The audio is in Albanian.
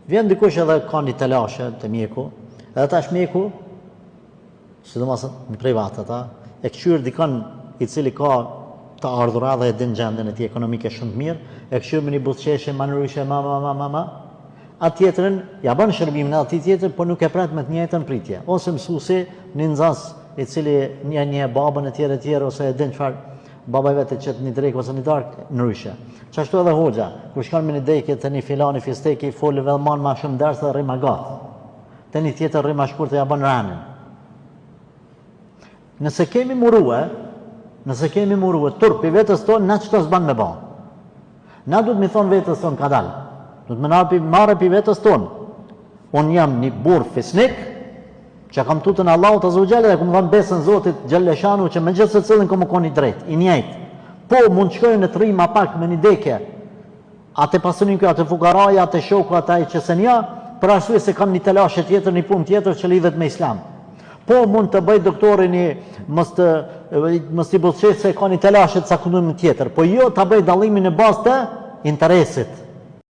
Vjen dikush edhe ka një telashe te mjeku, edhe tash mjeku, sidomos në privat ata, e këqyr dikon i cili ka të ardhura dhe e din gjendjen e tij ekonomike shumë të mirë, e këqyr me një buzëqeshje ma ndryshe ma ma ma ma ma, atë tjetrën ja bën shërbimin atij tjetër, po nuk e pret me të njëjtën pritje. Ose mësuesi, një nxënës i cili një një babën e tjerë e tjerë ose e din çfarë baba i vet e qet një drekë ose një darkë ndryshe. Qashtu edhe hoxha, kur shkon me një deke te një filani fisteki, fol edhe man ma shumë ders dhe rri ma gatë. Te një tjetër rri ma shkurt e ja bën renin. Nëse kemi murue, nëse kemi murue, turp pi vetes tonë, na qëto s'ban me ba. Na duhet me i thonë vetes tonë kadal. Duhet me na pi marre pi vetes tonë. Unë jam një burrë fisnik, që kam tutën Allahut azze ve xhel dhe kam dhënë besën Zotit xhelleshanuhu që me gjithsecilin kom me kon i drejtë, i njëjtë. Po, mund të shkoj në të rri ma pak me një deke, a te pasuniku, a te fukaraja, a te shoku, a te ai që s'e njoh, për arsye se kam një telashe tjetër, një punë tjetër që lidhet me islam. Po, mund të bëj doktori një, mos të, mos t'i buzëqesh se ka një telashe të caktuar tjetër, po jo ta bëj dallimin në bazë të interesit.